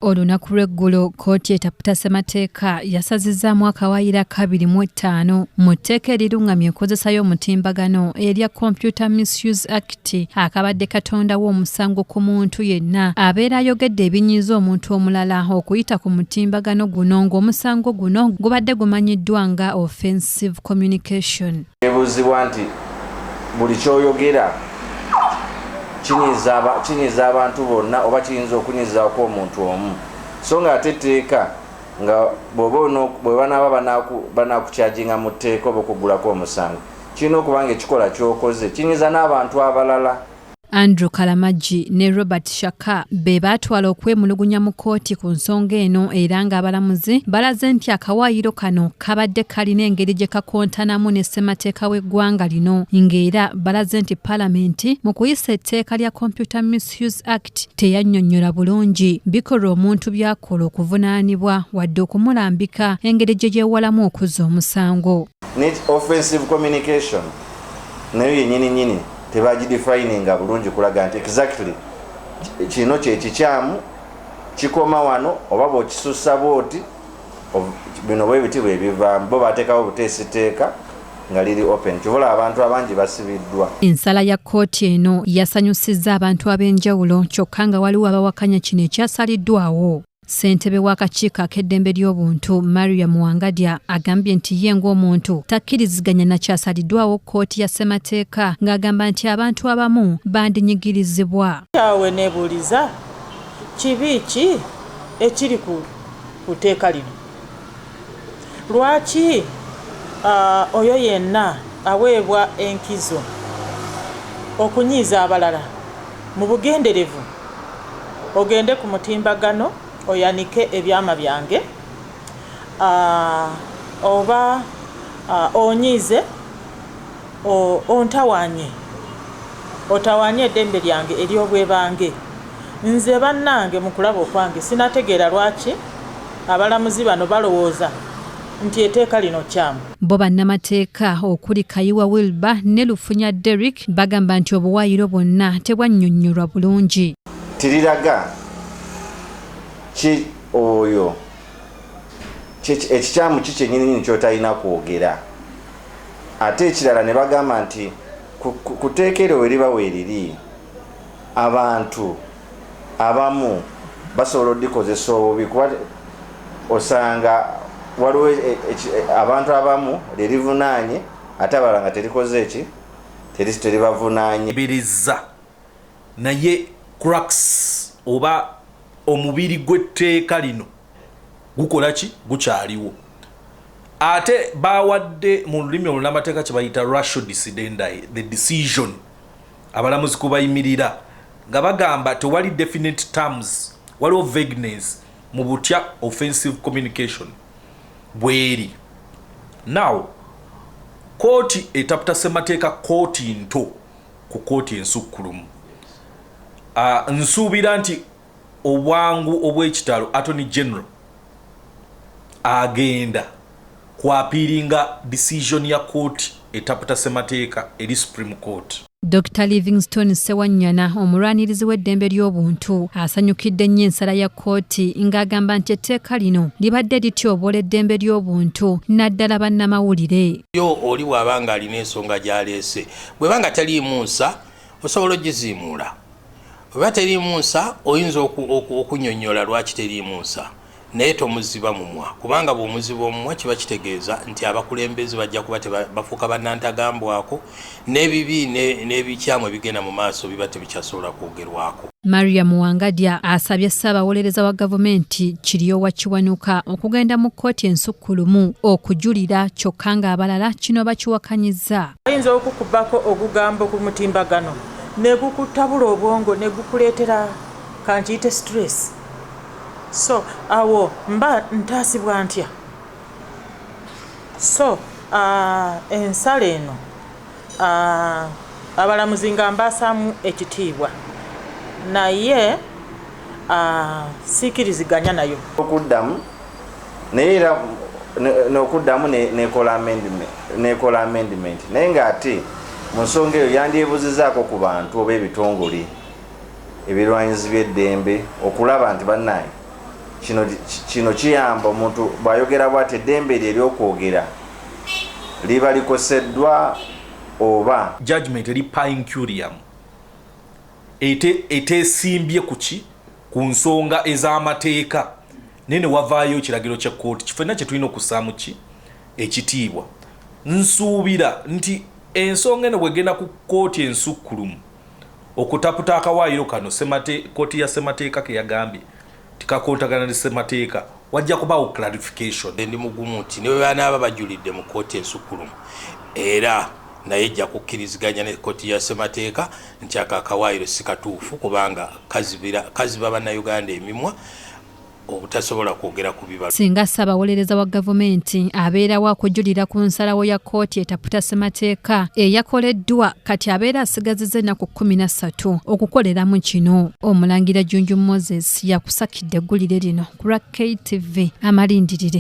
Olunaku lw'eggulo kkooti etaputa ssemateeka yasazizzaamu akawaayiro akabiri mu ttaano mu tteeka erirungamya enkozesa y'omutimbagano erya Computer Misuse Act akabadde katondawo omusango ku muntu yenna abeera ayogedde ebinyiiza omuntu omulala okuyita ku mutimbagano guno ng'omusango guno gubadde gumanyiddwa nga offensive communication. Ebuuzibwa nti buli ky'oyogera kinyiiza abantu bonna oba kiyinza okunyiizaako omuntu omu, so nga ate etteeka nga bwe banaaba banaakukyajinga mu tteeka oba okuggulako omusango, kirina okuba nga ekikola ky'okoze kinyiiza n'abantu abalala. Andrew Kalamagi ne Robert Shaka be baatwala okwemulugunya mu kkooti ku nsonga eno era ng'abalamuzi balaze nti akawaayiro kano kabadde kalina engeri gye kakontanamu ne ssemateeka w'eggwanga lino, ng'era balaze nti palamenti mu kuyisa etteeka lya Computer Misuse Act teyannyonnyola bulungi bikolwa omuntu by'akola okuvunaanibwa wadde okumulambika engeri gye yeewalamu okuzza omusango. Ne offensive communication nayo yennyini nnyini tebagidefininga bulungi kulaga nti exactly kino kyekikyamu kikoma wano oba bw'okisussa bwoti bino bwe biti bwe bivaamu. Bo bateekawo buteesiteeka nga liri open, kibula abantu abangi basibiddwa. Ensala ya kkooti eno yasanyusizza abantu ab'enjawulo kyokka nga waliwo abawakanya kino ekyasaliddwawo. Ssentebe w'akakiiko ak'eddembe ly'obuntu Mariam Wangadya agambye nti ye ng'omuntu takkiriziganya na kyasaliddwawo kkooti ya ssemateeka ng'agamba nti abantu abamu bandinyigirizibwa. Awo neebuuliza, kibi ki ekiri ku tteeka lino? Lwaki oyo yenna aweebwa enkizo okunyiiza abalala mu bugenderevu, ogende ku mutimbagano oyanike ebyama byange oba onyiize, ontawanye, otawanye eddembe lyange ery'obwebange? Nze bannange mu kulaba okwange sinategeera lwaki abalamuzi bano balowooza nti etteeka lino kyamu. Bo bannamateeka okuli Kayiwa Wilber ne Lufunya Derrick bagamba nti obuwaayiro bwonna tebwannyonnyolwa bulungi. Tiriraga ki oyo ekikyamu ki kyennyininyini ky'otalina kwogera. Ate ekirala ne bagamba nti ku tteeka eryo we liba weeriri, abantu abamu basobola okulikozesa obubi, kuba osanga waliwo abantu abamu lye livunaanye ate abalala nga terikoze eki teribavunaanye. Biriza naye crux oba omubiri gw'etteeka lino gukola ki? Gukyaliwo. Ate bawadde mu lulimi olunamateeka kye bayita ratio decidendi, the decision abalamuzi kubayimirira nga bagamba tewali definite terms, waliwo vagueness mu butya offensive communication bweri. Now kooti etaputa ssemateeka kooti nto ku kooti ensukkulumu. Nsuubira nti obwangu obw'ekitalo Attorney General agenda kwappealinga decision ya kooti etaputa ssemateeka eri Supreme Court. Dr Livingstone Sewanyana, omulwanirizi w'eddembe ly'obuntu, asanyukidde nnyo ensala ya kkooti ng'agamba nti etteeka lino libadde lityoboola eddembe ly'obuntu naddala bannamawulire. Yo oli bw'aba nga alina ensonga gy'aleese, bw'eba nga taliimu nsa, osobola ogiziimuula. Oba teriimu nsa, oyinza okunyonnyola lwaki teriimu nsa, naye tomuziba mumwa, kubanga bw'omuziba omumwa kiba kitegeeza nti abakulembeze bajja kuba bafuuka bannantagambwako, n'ebibi n'ebikyamu ebigenda mu maaso biba tebikyasobola kwogerwako. Mariam Wangadya asabye ssaabawolereza wa gavumenti Kiryowa Kiwanuka okugenda mu kkooti ensukkulumu okujulira, kyokka ng'abalala kino bakiwakanyizza. Bayinza okukubako ogugambo ku mutimbagano ne gukutabula obwongo ne gukuleetera kankiyite stress. So awo mba ntaasibwa ntya? So ensala eno abalamuzi nga mbaasaamu ekitiibwa, naye siikiriziganya nayo. Okuddamu naye era n'okuddamu nekola amendment, naye ng'ate mu nsonga eyo yandyebuzizaako ku bantu oba ebitongole ebirwanyizi by'eddembe okulaba nti bannaye Kino kiyamba omuntu bw'ayogera bwati, eddembe lye ery'okwogera liba likoseddwa oba? Judgment eri per incuriam, etesimbye kuki ku nsonga ez'amateeka, naye ne wavaayo ekiragiro ky'ekkooti. Kifenna kye tulina okussaamu ki ekitiibwa. Nsuubira nti ensonga eno bwegenda ku kkooti ensukkulumu okutaputa akawaayiro kano, kkooti ya ssemateeka ke yagambye tikakontagana ne ssemateeka, wajja kubaawo clarification. Ndi mugumu nti ne bwe banaaba bajulidde mu kkooti ensukkulumu, era naye ejja kukkiriziganya ne kkooti ya ssemateeka nti ako akawaayiro si katuufu, kubanga kaziba Bannayuganda emimwa obutasobola kwogera ku bibalo. Singa Ssaabawolereza wa gavumenti abeerawo akujulira ku nsalawo ya kkooti etaputa ssemateeka eyakoleddwa, kati abeera asigazizza ennaku 13 okukoleramu kino. Omulangira Junju Moses yakusakidde eggulire lino ku lwa KTV Amalindirire.